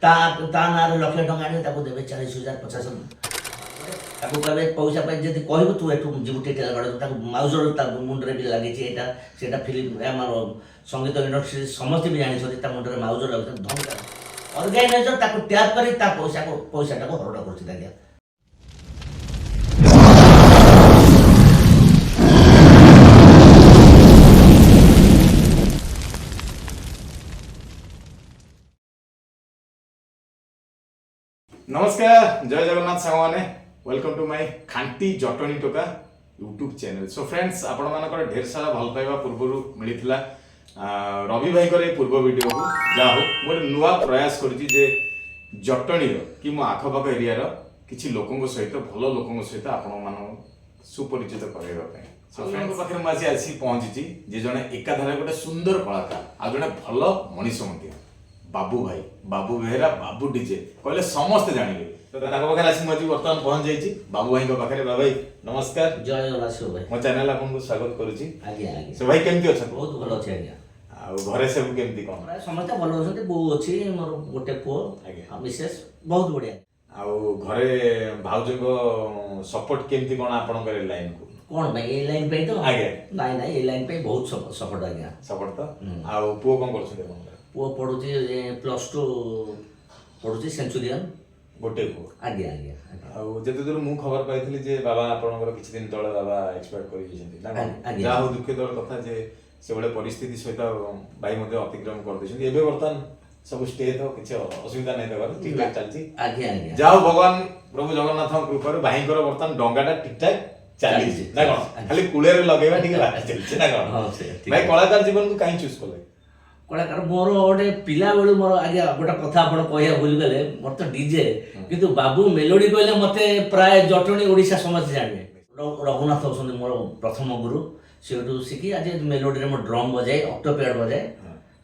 ତା ତା ନାଁରେ ଲକ୍ଷେ ଟଙ୍କା ଆଣିବେ, ତାକୁ ଦେବେ 40,000, 50,000। ତାକୁ କହିବେ ପଇସା ପାଇଁ ଯଦି କହିବୁ, ତୁ ଏଠୁ ଯିବୁ ଟିଟଲାଗଡ଼। ତାକୁ ମାଉଜର ତା ମୁଣ୍ଡରେ ବି ଲାଗିଛି। ଏଇଟା ସେଇଟା ଫିଲ୍ମ, ଆମର ସଙ୍ଗୀତ ଇଣ୍ଡଷ୍ଟ୍ରି ସମସ୍ତେ ବି ଜାଣିଛନ୍ତି। ତା ମୁଣ୍ଡରେ ମାଉଜର ଲାଗୁଛନ୍ତି, ଧମକା। ଅର୍ଗାନାଇଜର ତାକୁ ଟ୍ୟାପ୍ କରି ତା ପଇସାଟାକୁ ହରଣ କରୁଛି ଆଜ୍ଞା। ନମସ୍କାର, ଜୟ ଜଗନ୍ନାଥ ସାଙ୍ଗମାନେ। Welcome to my ଖାଣ୍ଟି ଜଟଣୀ ଟୋକା ୟୁଟ୍ୟୁବ୍ ଚ୍ୟାନେଲ୍। ସୋ ଫ୍ରେଣ୍ଡସ୍, ଆପଣମାନଙ୍କର ଢେର ସାରା ଭଲ ପାଇବା ପୂର୍ବରୁ ମିଳିଥିଲା ରବି ଭାଇଙ୍କର ଏ ପୂର୍ବ ଭିଡ଼ିଓକୁ। ଯାହା ହଉ, ମୁଁ ଗୋଟେ ନୂଆ ପ୍ରୟାସ କରିଛି ଯେ ଜଟଣୀର କି ମୋ ଆଖପାଖ ଏରିଆର କିଛି ଲୋକଙ୍କ ସହିତ, ଭଲ ଲୋକଙ୍କ ସହିତ ଆପଣମାନଙ୍କୁ ସୁପରିଚିତ କରାଇବା ପାଇଁ। ସୋ ଫ୍ରେଣ୍ଡଙ୍କ ପାଖରେ ମୁଁ ଆଜି ଆସି ପହଞ୍ଚିଛି, ଯେ ଜଣେ ଏକାଧାରେ ଗୋଟେ ସୁନ୍ଦର କଳାକାର ଆଉ ଜଣେ ଭଲ ମଣିଷ ମଧ୍ୟ, ବାବୁ ଭାଇ, ବାବୁ ବେହେରା, ବାବୁ ଡିଜେ କହିଲେ ସମସ୍ତେ ଜାଣିବେ। ତ ତାଙ୍କ ପାଖରେ ଆସି ମୁଁ ଆଜି ବର୍ତ୍ତମାନ ପହଞ୍ଚି ଯାଇଛି ବାବୁ ଭାଇଙ୍କ ପାଖରେ। ବାବୁ ଭାଇ, ନମସ୍କାର। ଜୟ ଜଗନ୍ନାଥ ଶିବ ଭାଇ। ମୋ ଚ୍ୟାନେଲ ଆପଣଙ୍କୁ ସ୍ୱାଗତ କରୁଛି। ଆଜ୍ଞା ଆଜ୍ଞା ସେ ଭାଇ, କେମିତି ଅଛନ୍ତି? ବହୁତ ଭଲ ଅଛି ଆଜ୍ଞା। ଆଉ ଘରେ ସବୁ କେମିତି କଣ? ପ୍ରାୟ ସମସ୍ତେ ଭଲ ଅଛନ୍ତି। ବୋଉ ଅଛି, ମୋର ଗୋଟେ ପୁଅ ଆଉ ମିସେସ୍, ବହୁତ ବଢ଼ିଆ। ଆଉ ଘରେ ଭାଉଜଙ୍କ ସପୋର୍ଟ କେମିତି କଣ ଆପଣଙ୍କର ଏ ଲାଇନକୁ? କ'ଣ ପାଇଁ, ଏଇ ଲାଇନ୍ ପାଇଁ ତ? ଆଜ୍ଞା। ନାଇଁ ନାଇଁ, ଏଇ ଲାଇନ୍ ପାଇଁ ବହୁତ ସପୋର୍ଟ ଆଜ୍ଞା। ସପୋର୍ଟ ତ। ଆଉ ପୁଅ କଣ କରୁଛନ୍ତି ଆପଣଙ୍କର? ପୁଅ ପଢୁଛି, +2 ପଢୁଛି ସେଞ୍ଚୁରିଆନ। ଗୋଟେ ପୁଅ? ଆଜ୍ଞା ଆଜ୍ଞା ଆଜ୍ଞା ଆଉ ଯେତେ ଦୂର ମୁଁ ଖବର ପାଇଥିଲି ଯେ ବାବା ଆପଣଙ୍କର କିଛି ଦିନ ତଳେ ବାବା ଏକ୍ସପାୟାର କରିଯାଇଛନ୍ତି ନା କଣ? ଆଜ୍ଞା। ଯାହା ହଉ, ଦୁଃଖିତର କଥା ଯେ ସେଭଳି ପରିସ୍ଥିତି ସହିତ ଭାଇ ମଧ୍ୟ ଅତିକ୍ରମ କରିଦେଇଛନ୍ତି। ଏବେ ବର୍ତ୍ତମାନ ସବୁ ଷ୍ଟେ ତ କିଛି ଅସୁବିଧା ନାହିଁ ଦେବାର, ଠିକ ଠାକ ଚାଲିଛି? ଆଜ୍ଞା ଆଜ୍ଞା ଯାହା ହଉ, ଭଗବାନ ପ୍ରଭୁ ଜଗନ୍ନାଥଙ୍କ କୃପାରୁ ଭାଇଙ୍କର ବର୍ତ୍ତମାନ ଡଙ୍ଗାଟା ଠିକ ଠାକ ଚାଲିଛି ନା କଣ? ଆଜ୍ଞା। ଖାଲି କୂଳରେ ଲଗେଇବା ଟିକେ ବାକି ଚାଲିଛି ନା କଣ? ହଁ, ସେଇଆ, ଠିକ। ଭାଇ, କଳାକାର ଜୀବନକୁ କାହିଁ ଚୁଜ୍ କଲେ? କଳାକାର ମୋର ଗୋଟେ ପିଲାବେଳୁ ମୋର। ଆଜ୍ଞା, ଗୋଟେ କଥା ଆପଣ କହିବା ଭୁଲିଗଲେ। ମୋର ତ ଡିଜେ, କିନ୍ତୁ ବାବୁ ମେଲୋଡି କହିଲେ ମତେ ପ୍ରାୟ ଜଟଣୀ, ଓଡ଼ିଶା ସମସ୍ତେ ଜାଣିବେ। ରଘୁନାଥ ହେଉଛନ୍ତି ମୋର ପ୍ରଥମ ଗୁରୁ। ସେଇଠୁ ଶିଖି ଆଜି ମେଲୋଡିରେ ମୁଁ ଡ୍ରମ୍ ବଜାଏ, ଅକ୍ଟୋପ୍ୟାଡ୍ ବଜାଏ।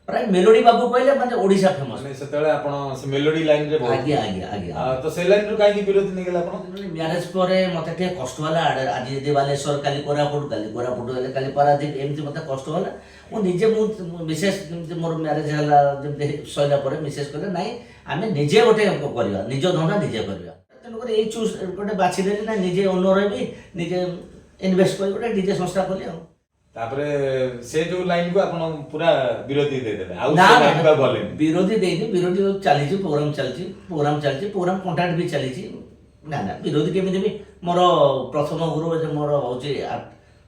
ପ୍ରାୟ ମେଲୋଡି ବାବୁ କହିଲେ ମାନେ ଓଡ଼ିଶା ଫେମସ୍। ମାନେ ସେତେବେଳେ ଆପଣ ସେ ମେଲୋଡି ଲାଇନରେ ବହୁତ ଆଜ୍ଞା ଆଜ୍ଞା ଆଜ୍ଞା ତ ସେ ଲାଇନରୁ କାହିଁକି ବିରତି ନେଇଗଲେ ଆପଣ? ମ୍ୟାରେଜ ପରେ ମତେ ଟିକେ କଷ୍ଟ ହେଲା। ଆଡ଼େ ଆଜି ଯଦି ବାଲେଶ୍ୱର, କାଲି କୋରାପୁଟ, କାଲି କୋରାପୁଟ ହେଲେ କାଲି ପାରାଦୀପ, ଏମିତି ମତେ କଷ୍ଟ ହେଲା। ମୁଁ ନିଜେ ମୁଁ ବିଶେଷ ଯେମିତି ମୋର ମ୍ୟାରେଜ ହେଲା, ଯେମିତି ସରିଲା ପରେ ମିସେସ୍ କହିଲେ, ନାଇଁ, ଆମେ ନିଜେ ଗୋଟେ କରିବା, ନିଜ ଧନ୍ଦା ନିଜେ କରିବା। ତେଣୁକରି ଏଇ ଚୁଜ୍ ଗୋଟେ ବାଛିଦେଲି ନା ନିଜେ ଓନର ହେବି, ନିଜେ ଇନଭେଷ୍ଟ କରି ଗୋଟେ ନିଜେ ସଂସ୍ଥା କଲି ଆଉ। ତାପରେ ସେ ଯୋଉ ଲାଇନକୁ ଆପଣ ପୁରା ବିରତି ଦେଇଦେଲେ ଆଉ ନା ସେ ନା, ଲାଇନକୁ ଆଉ ଗଲେନି? ବିରୋଧୀ ଦେଇନି। ବିରୋଧୀ ଚାଲିଛି, ପ୍ରୋଗ୍ରାମ ଚାଲିଛି, ପ୍ରୋଗ୍ରାମ ଚାଲିଛି, ପ୍ରୋଗ୍ରାମ କଣ୍ଟ୍ରାକ୍ଟ ବି ଚାଲିଛି। ନା ନା, ବିରୋଧୀ କେମିତି ବି? ମୋର ପ୍ରଥମ ଗୁରୁ ଯେ ମୋର ହେଉଛି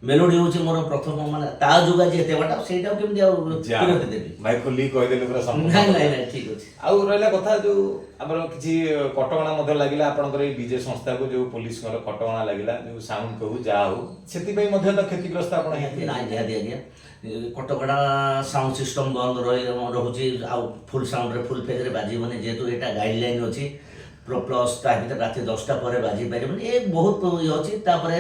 ମେଲୋଡି, ହେଉଛି ମୋର ପ୍ରଥମ, ମାନେ ତା ଯୋଗୁଁ ଆଜି ଏତେ ବାଟ, ସେଇଟାକୁ କେମିତି ଆଉ ଯାହା ବିରୋଧୀ ଦେବି? ଭାଇ ଖୋଲିକି କହିଦେଲେ ପୁରା ସମ୍ପୂର୍ଣ୍ଣ। ନାଇଁ ନାଇଁ ନାଇଁ ଠିକ ଅଛି। ଆଉ ରହିଲା କଥା ଯୋଉ ଆମର କିଛି କଟକଣା ମଧ୍ୟ ଲାଗିଲା ଆପଣଙ୍କର ଏଇ ଡିଜେ ସଂସ୍ଥାକୁ, ଯୋଉ ପୋଲିସଙ୍କର କଟକଣା ଲାଗିଲା, ଯୋଉ ସାଉଣ୍ଡ ହଉ ଯାହା ହଉ, ସେଥିପାଇଁ ମଧ୍ୟ ତ କ୍ଷତିଗ୍ରସ୍ତ ଆପଣ ହେଇଥିଲେ? ନାଇଁ, ନିହାତି ଆଜ୍ଞା। କଟକଣା ସାଉଣ୍ଡ ସିଷ୍ଟମ ବନ୍ଦ ରହୁଛି ଆଉ ଫୁଲ୍ ସାଉଣ୍ଡରେ, ଫୁଲ୍ ଫେଜ୍ରେ ବାଜିବନି, ଯେହେତୁ ଏଇଟା ଗାଇଡ଼ଲାଇନ୍ ଅଛି। ପ୍ଲସ୍ ତା ଭିତରେ ରାତି 10ଟା ପରେ ବାଜି ପାରିବନି, ଏ ବହୁତ ଇଏ ଅଛି। ତାପରେ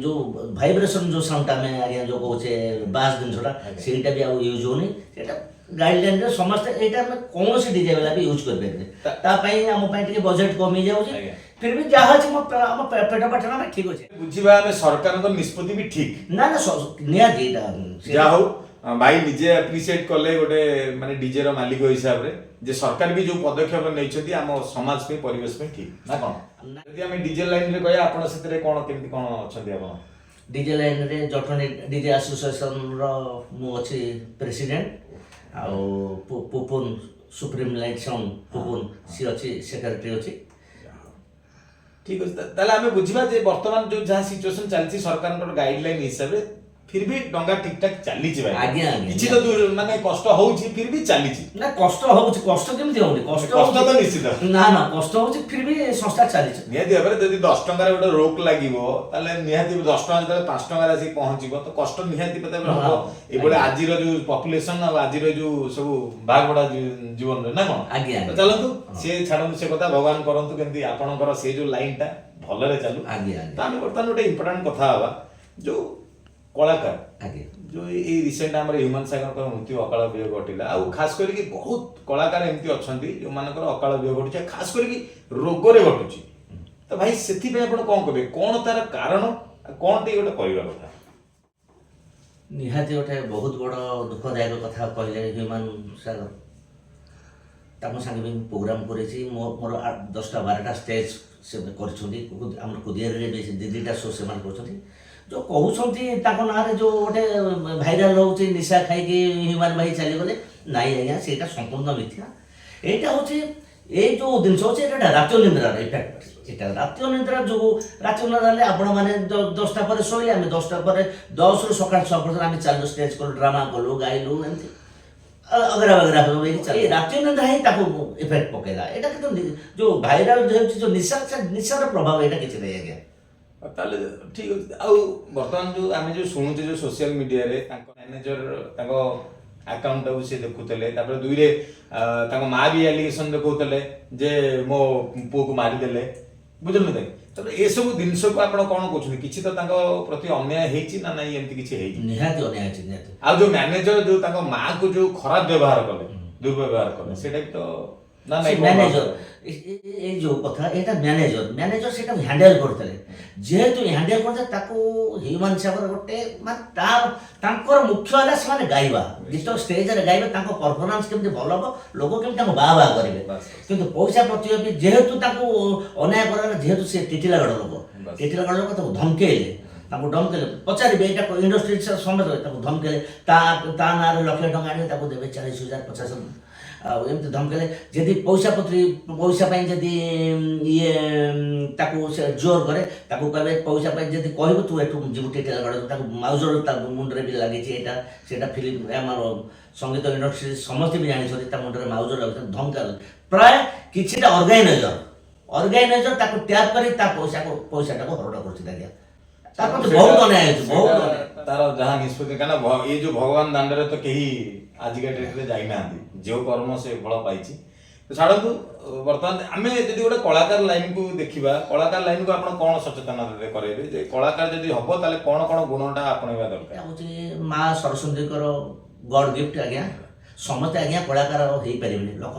ଯୋଉ ଭାଇବ୍ରେସନ୍ ଯୋଉ ସାଉଣ୍ଡଟା ଆମେ ଆଜ୍ଞା ଯୋଉ କହୁଛେ ବାସ୍ ଜିନିଷଟା, ସେଇଟା ବି ଆଉ ୟୁଜ୍ ହେଉନି। ସେଇଟା ଗାଇଡ଼ଲାଇନ୍ରେ ସମସ୍ତେ ଏଇଟା ଆମେ କୌଣସି ଡିଜେ ବାଲା ବି ୟୁଜ୍ କରିପାରିବେନି। ତା ପାଇଁ ଆମ ପାଇଁ ଟିକେ ବଜେଟ୍ କମି ଯାଉଛି। ଫିର୍ ବି ଯାହା ଅଛି, ମୋ ଆମ ପେଟ ପାଟଣା ପାଇଁ ଠିକ୍ ଅଛି। ବୁଝିବା ଆମେ, ସରକାରଙ୍କ ନିଷ୍ପତ୍ତି ବି ଠିକ। ନା ନା, ନିହାତି ଏଇଟା ଯାହା ହଉ, ଭାଇ ନିଜେ ଆପ୍ରିସିଏଟ କଲେ ଗୋଟେ ମାନେ ଡିଜେ ର ମାଲିକ ହିସାବରେ ଯେ ସରକାର ବି ଯୋଉ ପଦକ୍ଷେପ ନେଇଛନ୍ତି ଆମ ସମାଜ ପାଇଁ, ପରିବେଶ ପାଇଁ ଠିକ ନା କଣ? ଯଦି ଆମେ ଡିଜେ ଲାଇନରେ କହିବା, ଆପଣ ସେଥିରେ କଣ କେମିତି କଣ ଅଛନ୍ତି ଆପଣ? ଡିଜେ ଲାଇନରେ ଜଟଣୀ ଡିଜେ ଆସୋସିଏସନର ମୁଁ ଅଛି ପ୍ରେସିଡେଣ୍ଟ, ଆଉ Pupun, supreme light sound Pupun, ସିଏ ଅଛି, ସେକ୍ରେଟାରୀ ଅଛି। ଠିକ ଅଛି। ତାହେଲେ ଆମେ ବୁଝିବା ଯେ ବର୍ତ୍ତମାନ ଯୋଉ ଯାହା ସିଚୁଏସନ ଚାଲିଛି ସରକାରଙ୍କର ଗାଇଡଲାଇନ ହିସାବରେ, ଫିର ବି ଡଙ୍ଗା ଠିକ ଠାକ ଚାଲିଛି ଭାଇ? ଆଜ୍ଞା, ଆଜ୍ଞା। କିଛି ତ ମାନେ କଷ୍ଟ ହଉଛି, ଫିର ବି ଚାଲିଛି। ନା, କଷ୍ଟ ହଉଛି। କଷ୍ଟ କେମିତି ହଉନି? କଷ୍ଟ କଷ୍ଟ ତ ହଉଛି। ନିଶ୍ଚିତ। ନା ନା, କଷ୍ଟ ହଉଛି, ଫିର ବି ସଂସ୍ଥା ଚାଲିଛି। ନିହାତି ଭାବରେ ଯଦି 10 ଟଙ୍କାରେ ଗୋଟେ ରୋକ ଲାଗିବ, ତାହେଲେ ନିହାତି 10 ଟଙ୍କା ଯେତେବେଳେ 5 ଟଙ୍କାରେ ଆସିକି ପହଞ୍ଚିବ, ତ କଷ୍ଟ ନିହାତି ଭାବରେ ହବ। ଏଇଭଳି ଆଜିର ଯୋଉ ପପୁଲେସନ ଆଉ ଆଜିର ଯୋଉ ସବୁ ଭାଗବଡା ଜୀବନରେ ନା କଣ? ଆଜ୍ଞା, ତ ଆଜ୍ଞା। ଚାଲନ୍ତୁ, ସେ ଛାଡନ୍ତୁ ସେ କଥା। ଭଗବାନ କରନ୍ତୁ କେମିତି ଆପଣଙ୍କର ସେ ଯୋଉ ଲାଇନଟା ଭଲରେ ଚାଲୁ। ଆଜ୍ଞା ତ ଆଜ୍ଞା ଆମେ ବର୍ତ୍ତମାନ ଗୋଟେ ଇମ୍ପୋର୍ଟାଣ୍ଟ କଥା ହବା, ଯୋଉ କଳାକାର ଯୋଉ ଏଇ ରିସେଣ୍ଟ ଆମର ହ୍ୟୁମାନ ସାଗରଙ୍କର ମୃତ୍ୟୁ, ଅକାଳ ବିୟୋଗ ଘଟିଲା। ଆଉ ଖାସ କରିକି ବହୁତ କଳାକାର ଏମିତି ଅଛନ୍ତି ଯୋଉମାନଙ୍କର ଅକାଳ ବିୟୋଗ ଘଟୁଛି, ଆଉ ଖାସ କରିକି ରୋଗରେ ଘଟୁଛି। ତ ଭାଇ, ସେଥିପାଇଁ ଆପଣ କଣ କହିବେ? କଣ ତାର କାରଣ ଆଉ କଣ ଟିକେ ଗୋଟେ କହିବା କଥା? ନିହାତି ଗୋଟେ ବହୁତ ବଡ଼ ଦୁଃଖଦାୟକ କଥା କହିଲେ। ହ୍ୟୁମାନ ସାଗର, ତାଙ୍କ ସାଙ୍ଗେ ବି ମୁଁ ପ୍ରୋଗ୍ରାମ୍ କରିଛି। ମୋର 10ଟା 12ଟା ଷ୍ଟେଜ୍ ସେ କରିଛନ୍ତି। ଆମର କୁଦିଆରିରେ ବି ଦୁଇ ଦୁଇଟା ଶୋ ସେମାନେ କରୁଛନ୍ତି। ଯେଉଁ କହୁଛନ୍ତି ତାଙ୍କ ନାଁରେ ଯେଉଁ ଗୋଟେ ଭାଇରାଲ ହେଉଛି, ନିଶା ଖାଇକି ହ୍ୟୁମାନ ଭାଇ ଚାଲିଗଲେ, ନାଇଁ ଆଜ୍ଞା, ସେଇଟା ସମ୍ପୂର୍ଣ୍ଣ ମିଥ୍ୟା। ଏଇଟା ହେଉଛି, ଏଇ ଯେଉଁ ଜିନିଷ ହେଉଛି, ଏଇଟା ରାତି ଅନିଦ୍ରାର ଇଫେକ୍ଟ। ଏଇଟା ରାତି ଅନିଦ୍ରା ଯୋଗୁଁ। ରାତି ଅନିଦ୍ରା ହେଲେ ଆପଣମାନେ 10ଟା ପରେ ଶୋଇଲେ, ଆମେ 10ଟା ପରେ, 10ରୁ ସକାଳ 6 ପର୍ଯ୍ୟନ୍ତ ଆମେ ଚାଲିଲୁ, ଷ୍ଟେଜ୍ କଲୁ, ଡ୍ରାମା କଲୁ, ଗାଇଲୁ, ଏମିତି ଅଗରା ବଗରା ହେଇକି ଚାଲିଲୁ। ଏଇ ରାତି ଅନିଦ୍ରା ହିଁ ତାକୁ ଇଫେକ୍ଟ ପକେଇଲା ଏଇଟା। କିନ୍ତୁ ଯୋଉ ଭାଇରାଲ ହେଉଛି ଯୋଉ ନିଶା, ସେ ନିଶାର ପ୍ରଭାବ ଏଇଟା କିଛି ନାହିଁ ଆଜ୍ଞା। ତାହେଲେ ଠିକ ଅଛି। ଆଉ ବର୍ତ୍ତମାନ ଯୋଉ ଆମେ ଯୋଉ ଶୁଣୁଛେ, ଯୋଉ ସୋସିଆଲ ମିଡିଆରେ ତାଙ୍କ ମ୍ୟାନେଜର ତାଙ୍କ ଆକାଉଣ୍ଟଟାକୁ ସେ ଦେଖୁଥିଲେ, ତାପରେ ଦୁଇରେ ତାଙ୍କ ମା ବି ଆଲିଗେସନ ଦେଖାଉଥିଲେ ଯେ ମୋ ପୁଅକୁ ମାରିଦେଲେ, ବୁଝିଲୁ ନା? ତାପରେ ଏସବୁ ଜିନିଷକୁ ଆପଣ କଣ କହୁଛନ୍ତି? କିଛି ତ ତାଙ୍କ ପ୍ରତି ଅନ୍ୟାୟ ହେଇଛି ନା ନାଇଁ? ଏମିତି କିଛି ହେଇଛି? ନିହାତି ଅନ୍ୟାୟ ଅଛି, ନିହାତି। ଆଉ ଯୋଉ ମ୍ୟାନେଜର ଯୋଉ ତାଙ୍କ ମାକୁ ଯୋଉ ଖରାପ ବ୍ୟବହାର କଲେ, ଦୁର୍ବ୍ୟବହାର କଲେ, ସେଇଟା ବି ତ ନା ସେ ନାଇଁ? ମ୍ୟାନେଜର, ଏଇ ଯୋଉ କଥା, ଏଇଟା ମ୍ୟାନେଜର ମ୍ୟାନେଜର ସେଇଟା ହ୍ୟାଣ୍ଡେଲ କରୁଥିଲେ। ଯେହେତୁ ହ୍ୟାଣ୍ଡେଲ କରୁଥିଲେ, ତାକୁ ହ୍ୟୁମାନ ସାଗର ଗୋଟେ ମାନେ ତାଙ୍କର ମୁଖ୍ୟ ହେଲା ସେମାନେ ଗାଇବା, ଗୀତ ଷ୍ଟେଜରେ ଗାଇବେ, ତାଙ୍କ ପରଫର୍ମାନ୍ସ କେମିତି ଭଲ ହବ, ଲୋକ କେମିତି ତାଙ୍କୁ ବାହା ବାହା କରିବେ। ବାସ୍, ବାସ୍। କିନ୍ତୁ ପଇସା ପ୍ରତି ବି ଯେହେତୁ ତାଙ୍କୁ ଅନ୍ୟାୟ କରାଗଲା, ଯେହେତୁ ସେ ଟିଟିଲାଗଡ଼ ଲୋକ, ଟିଟିଲାଗଡ଼ ଲୋକ ତାକୁ ଧମକେଇଲେ, ତାଙ୍କୁ ଧମକେଇଲେ। ପଚାରିବେ, ଏଇଟା ଇଣ୍ଡଷ୍ଟ୍ରି ସମସ୍ତେ ତାକୁ ଧମକେଇଲେ। ତା ନାଁରେ ଲକ୍ଷେ ଟଙ୍କା ଆଣିବେ, ତାକୁ ଦେବେ 40,000, 50,000, ଆଉ ଏମିତି ଧମକେଇଲେ। ଯଦି ପଇସା ପତ୍ରି, ପଇସା ପାଇଁ ଯଦି ଇଏ ତାକୁ ସେ ଜୋର କରେ, ତାକୁ କହିବେ ପଇସା ପାଇଁ ଯଦି କହିବୁ, ତୁ ଏଠୁ ଯିବୁ ଟିଟିଲାଗଡ଼। ତାକୁ ମାଉଜର ତା ମୁଣ୍ଡରେ ବି ଲାଗିଛି। ଏଇଟା ସେଇଟା ଫିଲ୍ମ, ଆମର ସଙ୍ଗୀତ ଇଣ୍ଡଷ୍ଟ୍ରି ସମସ୍ତେ ବି ଜାଣିଛନ୍ତି, ତା ମୁଣ୍ଡରେ ମାଉଜର ଲାଗୁଛି। ଧମକା ପ୍ରାୟ କିଛିଟା ଅର୍ଗାନାଇଜର ତାକୁ ଟ୍ୟାପ୍ କରି ତା ପଇସାଟାକୁ ହରଣ କରୁଛି ଆଜ୍ଞା। ତା ପ୍ରତି ବହୁତ ଅନ୍ୟାୟ ହେଇଛି, ବହୁତ ସେଇଟା ଅନ୍ୟାୟ। ତାର ଯାହା ନିଷ୍ପତ୍ତି, କାହିଁକିନା ଏଇ ଯୋଉ ଭଗବାନ ଦାଣ୍ଡରେ ତ କେହି ଆଜିକା ଡେଟ୍ରେ ଯାଇନାହାନ୍ତି। ଯେଉଁ କର୍ମ ସେ ଫଳ ପାଇଛି। ତ ଛାଡ଼ନ୍ତୁ, ବର୍ତ୍ତମାନ ଆମେ ଯଦି ଗୋଟେ କଳାକାର ଲାଇନକୁ ଦେଖିବା, କଳାକାର ଲାଇନକୁ ଆପଣ କଣ ସଚେତନ କରାଇବେ ଯେ କଳାକାର ଯଦି ହବ ତାହେଲେ କଣ କଣ ଗୁଣଟା ଆପଣେଇବା ଦରକାର? ଏଇଟା ହେଉଛି ମା ସରସ୍ୱତୀଙ୍କର ଗଡ୍ ଗିଫ୍ଟ ଆଜ୍ଞା। ସମସ୍ତେ ଆଜ୍ଞା କଳାକାର ହେଇପାରିବେନି।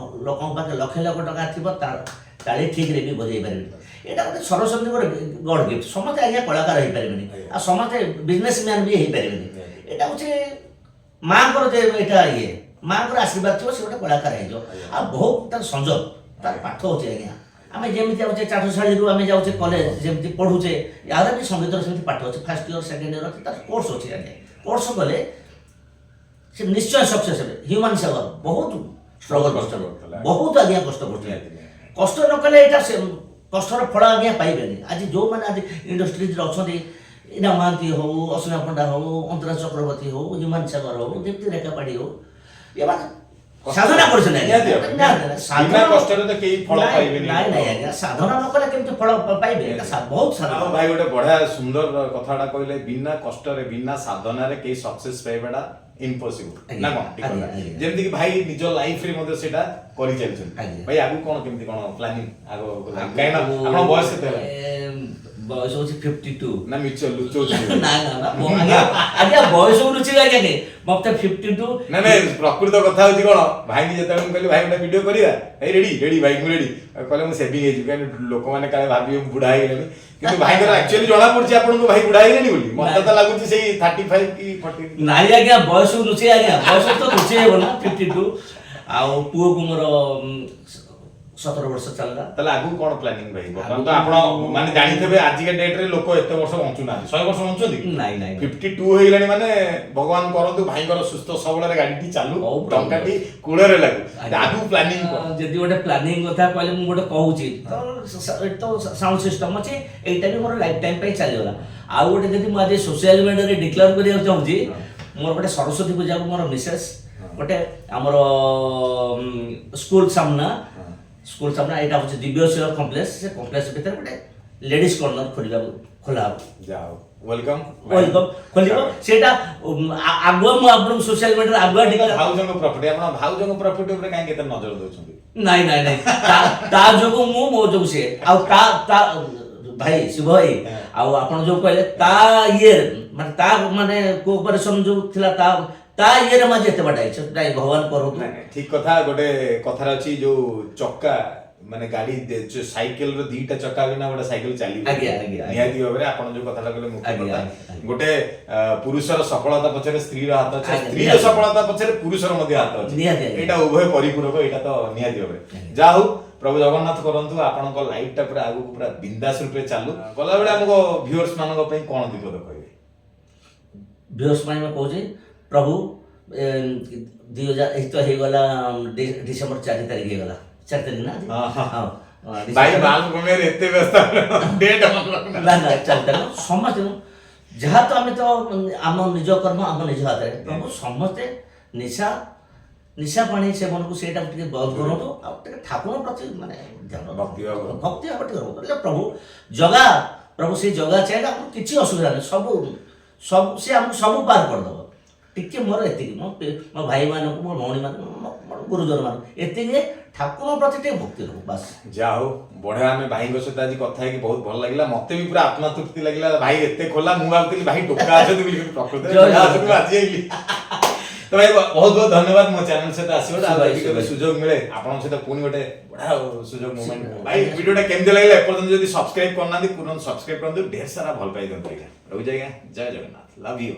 ଲୋକଙ୍କ ପାଖରେ ଲକ୍ଷ ଲକ୍ଷ ଟଙ୍କା ଥିବ, ତାଳି ଠିକ୍ରେ ବି ବଜେଇ ପାରିବେନି। ଏଇଟା ଗୋଟେ ସରସ୍ୱତୀଙ୍କର ଗଡ୍ ଗିଫ୍ଟ। ସମସ୍ତେ ଆଜ୍ଞା କଳାକାର ହେଇପାରିବେନି, ଆଉ ସମସ୍ତେ ବିଜନେସମ୍ୟାନ୍ ବି ହେଇପାରିବେନି। ଏଇଟା ହେଉଛି ମାଙ୍କର ଯେ ଏଇଟା ଇଏ ମାଙ୍କର ଆଶୀର୍ବାଦ ଥିବ, ସେ ଗୋଟେ କଳାକାର ହେଇଯିବ। ଆଉ ବହୁତ ତାର ସଂଯୋଗ, ତାର ପାଠ ଅଛି ଆଜ୍ଞା। ଆମେ ଯେମିତି ଯାଉଛେ ଚାଟଶାଳୀରୁ, ଆମେ ଯାଉଛେ କଲେଜ, ଯେମିତି ପଢୁଛେ, ୟାର ବି ସଙ୍ଗୀତର ସେମିତି ପାଠ ଅଛି। ଫାର୍ଷ୍ଟ ଇୟର, ସେକେଣ୍ଡ ଇୟର ଅଛି, ତାର କୋର୍ସ ଅଛି ଆଜ୍ଞା। କୋର୍ସ କଲେ ସେ ନିଶ୍ଚୟ ସକ୍ସେସ୍ ହେବେ। ହ୍ୟୁମାନ ସାଗର ବହୁତ ଷ୍ଟ୍ରଗଲ୍ କଷ୍ଟ କରୁଛନ୍ତି। କରୁଥିଲା। ବହୁତ ଆଜ୍ଞା କଷ୍ଟ କରୁଛନ୍ତି। ନିହାତି, ନିହାତି। କଷ୍ଟ ନ କଲେ ଏଇଟା ସେ କଷ୍ଟର ଫଳ ଆଜ୍ଞା ପାଇବେନି। ଆଜି ଯେଉଁମାନେ ଆଜି ଇଣ୍ଡଷ୍ଟ୍ରିଜରେ ଅଛନ୍ତି, ଇରା ମହାନ୍ତି ହଉ, ଅସୀମା ପଣ୍ଡା ହଉ, ଅନ୍ତରା ଚକ୍ରବର୍ତ୍ତୀ ହଉ, ହ୍ୟୁମାନ ସାଗର ହଉ, ଯେମିତି ରେଖା ପାଢ଼ୀ ହଉ, ଏମାନେ ସାଧନା କରିଛନ୍ତି ଆଜ୍ଞା। ନିହାତି ଭାବେ, ନିହାତି, ନିହାତି। ବିନା କଷ୍ଟରେ ତ କେହି ଫଳ ନାଇଁ, ପାଇବେନି। ନାଇଁ ନାଇଁ ଆଜ୍ଞା, ସାଧନା ନ କଲେ କେମିତି ଫଳ ପାଇବେ? ଏଇଟା ବହୁତ ସାଧନା। ଆଉ ଭାଇ ଗୋଟେ ବଢିଆ ସୁନ୍ଦର କଥାଟା କହିଲେ, ବିନା କଷ୍ଟରେ ବିନା ସାଧନାରେ କେହି ସକ୍ସେସ ପାଇବାଟା ଇମ୍ପସିବଲ, ନା କଣ? ଠିକ ଆଜ୍ଞା, କଥା। ଆଜ୍ଞା। ଯେମିତି କି ଭାଇ ନିଜ ଲାଇଫରେ ମଧ୍ୟ ସେଇଟା କରିଚାଲିଛନ୍ତି। ଭାଇ, ଆଗକୁ କଣ କେମିତି କଣ ପ୍ଲାନିଂ ଆଗ? କାହିଁକି ନା ଆପଣ ବୟସ କେତେ ହେଲା? ବୟସ ହଉଛି 52। ନା ମିଛ ଲୁଚଉଛନ୍ତି? ନା ନା ନା, ଆଜ୍ଞା ଆଜ୍ଞା, ବୟସ ଲୁଚିବେ ଆଜ୍ଞା କି? ମତେ 52। ନା ନାଇଁ, ପ୍ରକୃତ କଥା ହଉଛି କଣ, ଭାଇକି ଯେତେବେଳେ ମୁଁ କହିଲି ଭାଇ ଗୋଟେ ଭିଡିଓ କରିବା, ଭାଇ ରେଡି ରେଡି, ଭାଇ ମୁଁ ରେଡି। କହିଲେ ମୁଁ ସେଭିଂ ହେଇଯିବି, କାହିଁକି ଲୋକମାନେ କାଳେ ଭାବିବେ ମୁଁ ବୁଢା ହେଇଗଲେଣି। କିନ୍ତୁ ଭାଇଙ୍କର ଆକ୍ଚୁଆଲି ଜଣା ପଡୁଛି ଆପଣଙ୍କୁ ଭାଇ ବୁଢା ହେଇଗଲେଣି ବୋଲି? ମତେ ତ ଲାଗୁଛି ସେଇ 35 କି 40। ନାଇଁ ଆଜ୍ଞା, ବୟସ ଲୁଚେଇ ଆଜ୍ଞା, ବୟସ ତ ଲୁଚେଇ ହେବ ନା। 52, ଆଉ ପୁଅକୁ ମୋର 17 ବର୍ଷ ଚାଲିଲା। ତାହେଲେ ଆଗକୁ କଣ ପ୍ଲାନିଂ ଭାଇ? ବର୍ତ୍ତମାନ ତ ଆପଣ ମାନେ ଜାଣିଥିବେ, ଆଜିକା ଡେଟ୍ ରେ ଲୋକ ଏତେ ବର୍ଷ ବଞ୍ଚୁନାହାନ୍ତି। 100 ବର୍ଷ ବଞ୍ଚୁଛନ୍ତି? ନାଇଁ ନାଇଁ। 52 ହେଇଗଲାଣି ମାନେ ଭଗବାନ କରନ୍ତୁ ଭାଇଙ୍କର ସୁସ୍ଥ ସବଳରେ ଗାଡିଟି ଚାଲୁ, ହଉ, ପ୍ରଭୁ। ଟଙ୍କାଟି କୂଳରେ ଲାଗୁ। ଆଗକୁ ପ୍ଲାନିଂ କଣ? ଯଦି ଗୋଟେ ପ୍ଲାନିଂ କଥା କହିଲେ, ମୁଁ ଗୋଟେ କହୁଛି ତ, ତ ସାଉଣ୍ଡ ସିଷ୍ଟମ ଅଛି, ଏଇଟା ବି ମୋର ଲାଇଫ ଟାଇମ୍ ପାଇଁ ଚାଲିଗଲା। ଆଉ ଗୋଟେ ଯଦି ମୁଁ ଆଜି ସୋସିଆଲ ମିଡ଼ିଆରେ ଡିକ୍ଲେୟାର କରିବାକୁ ଚାହୁଁଛି, ମୋର ଗୋଟେ ସରସ୍ୱତୀ ପୂଜାକୁ ମୋର ମିସେସ୍ ଗୋଟେ ଆମର ସ୍କୁଲ ସାମ୍ନା, ଏଇଟା ହେଉଛି ଦିବ୍ୟଶୀଳ କମ୍ପ୍ଲେକ୍ସ, ସେ କମ୍ପ୍ଲେକ୍ସ ଭିତରେ ଗୋଟେ ଲେଡିଜ୍ କର୍ଣ୍ଣର ଖୋଲିବାକୁ ଖୋଲା ହବ। ଯାଅ, welcome. Welcome, ଖୋଲିବ ସେଇଟା। ଆଗୁଆ ମୁଁ ଆପଣଙ୍କୁ ସୋସିଆଲ ମିଡ଼ିଆରେ ଆଗୁଆ ଡିକ୍ଲେୟାର। ଭାଉଜଙ୍କ ପ୍ରପର୍ଟି, ଆପଣ ଭାଉଜଙ୍କ ପ୍ରପର୍ଟି ଉପରେ କାହିଁକି ଏତେ ନଜର ଦଉଛନ୍ତି? ନାଇଁ ନାଇଁ ନାଇଁ, ତା ଯୋଗୁଁ ମୁଁ, ମୋ ଯୋଗୁଁ ସିଏ। ଆଉ ତା ତା ଭାଇ, ଶିବ ଭାଇ, ଆଉ ଆପଣ ଯୋଉ କହିଲେ, ତା ଇଏ ମାନେ ତା ମାନେ କୋଅପରେସନ ଯୋଉ ଥିଲା, ତା ତା ଇଏରେ ମୁଁ ଆଜି ଏତେ ବାଟ ହେଇଛି। ନାଇଁ, ଭଗବାନ କରନ୍ତୁ। ନାଇଁ ନାଇଁ, ଠିକ କଥା। ଗୋଟେ କଥାରେ ଅଛି, ଯୋଉ ଚକା ମାନେ ଗାଡି, ସାଇକେଲ ର ଦିଟା ଚକା ବିନା ଗୋଟେ ସାଇକେଲ ଚାଲିବ ଆଜ୍ଞା, ଆଜ୍ଞା, ଆଜ୍ଞା। ନିହାତି ଭାବରେ ଆପଣ ଯୋଉ କଥାଟା କହିଲେ ମୁଖ୍ୟ କଥା। ଆଜ୍ଞା, ଆଜ୍ଞା। ଗୋଟେ ପୁରୁଷର ସଫଳତା ପଛରେ ସ୍ତ୍ରୀର ହାତ ଅଛି, ସ୍ତ୍ରୀର ସଫଳତା ପଛରେ ପୁରୁଷର ମଧ୍ୟ ହାତ ଅଛି। ନିହାତି, ଆଜ୍ଞା। ଏଇଟା ଉଭୟ ପରିପୂରକ, ଏଇଟା ତ ନିହାତି ଭାବରେ। ଯାହା ହଉ, ପ୍ରଭୁ ଜଗନ୍ନାଥ କରନ୍ତୁ ଆପଣଙ୍କ ଲାଇଫ ଟା ପୁରା ଆଗକୁ ପୁରା ବିନ୍ଦାସ ରୂପେ ଚାଲୁ। ଗଲାବେଳେ ଆମକୁ ଭିଉଅର୍ସ ମାନଙ୍କ ପାଇଁ କଣ ବିପଦ କହିବେ? ଭିଉଅର୍ସ ପାଇଁ ମୁଁ କହୁଛି, ପ୍ରଭୁ 2000 ଏଇ ତ ହେଇଗଲା, ଡିସେମ୍ବର 4 ତାରିଖ ହେଇଗଲା, 4 ତାରିଖ ନା ଆଜି? ହଁ। ହଁ, ଭାଇ ଡିସେମ୍ବର ବାଲ କମେଇବାରେ ଏତେ ବ୍ୟସ୍ତ, ଡେଟ୍। ନା ନା, 4 ତାରିଖ। ସମସ୍ତେ ଯାହା ତ ଆମେ ତ ଆମ ନିଜ କର୍ମ ଆମ ନିଜ ହାତରେ। ପ୍ରଭୁ ସମସ୍ତେ ନିଶା ପାଣି ସେବନକୁ ସେଇଟାକୁ ଟିକେ ବନ୍ଦ କରନ୍ତୁ ଆଉ ଟିକେ ଠାକୁରଙ୍କ ପ୍ରତି ମାନେ ଧ୍ୟାନ ଭକ୍ତି ଭାବ। ଭକ୍ତି ଭାବ ଟିକେ ରଖନ୍ତୁ। ହେଲେ ପ୍ରଭୁ ଜଗା, ପ୍ରଭୁ ସେଇ ଜଗା ଚାହିଁଲେ ଆମକୁ କିଛି ଅସୁବିଧା ନାହିଁ, ସବୁ ସବୁ ସେ ଆମକୁ ସବୁ ପାର କରିଦେବ। ଟିକେ ମୋର ଏତିକି, ମୋ ଭାଇମାନଙ୍କୁ, ମୋ ଭଉଣୀମାନଙ୍କୁ, ମୋ ଗୁରୁଜନମାନଙ୍କୁ ଏତିକି ଯେ ଠାକୁରଙ୍କ ପ୍ରତି ଟିକେ ଭକ୍ତି ରହୁ, ବାସ୍। ଯାହା ହଉ, ବଢିଆ। ଆମେ ଭାଇଙ୍କ ସହିତ ଆଜି କଥା ହେଇକି ବହୁତ ଭଲ ଲାଗିଲା। ମତେ ବି ପୁରା ଆତ୍ମା ତୃପ୍ତି ଲାଗିଲା। ଭାଇ ଏତେ ଖୋଲା, ମୁଁ ଭାବୁଥିଲି ଭାଇ ଟୋକା ଅଛନ୍ତି ବୋଲି, କିନ୍ତୁ ପ୍ରକୃତରେ ଜୟ ଟୋକା ଜଗନ୍ନାଥ। ଅଛନ୍ତି, ମୁଁ ଆଜି ଆଇଲି। ତ ଭାଇ, ବହୁତ ବହୁତ ଧନ୍ୟବାଦ ମୋ ଚ୍ୟାନେଲ ସହିତ ଆସିବାଟା। ଆଉ ଭାଇ, ଯଦି କେବେ ଭାଇ। ସୁଯୋଗ ମିଳେ, ଆପଣଙ୍କ ସହିତ ପୁଣି ଗୋଟେ ବଢିଆ ସୁଯୋଗ ମୋମେଣ୍ଟ। ଭାଇ, ଭିଡିଓଟା କେମିତି ଲାଗିଲା? ଏପର୍ଯ୍ୟନ୍ତ ଯଦି ସବସ୍କ୍ରାଇବ କରିନାହାନ୍ତି, ତୁରନ୍ତ ସବସ୍କ୍ରାଇବ କରନ୍ତୁ, ଢେର ସାରା ଭଲ ପାଇ ଦିଅନ୍ତୁ ଆଜ୍ଞା। ରହୁଛି ଆଜ୍ଞା, ଜୟ ଜଗନ୍ନାଥ, ଲଭ୍ you.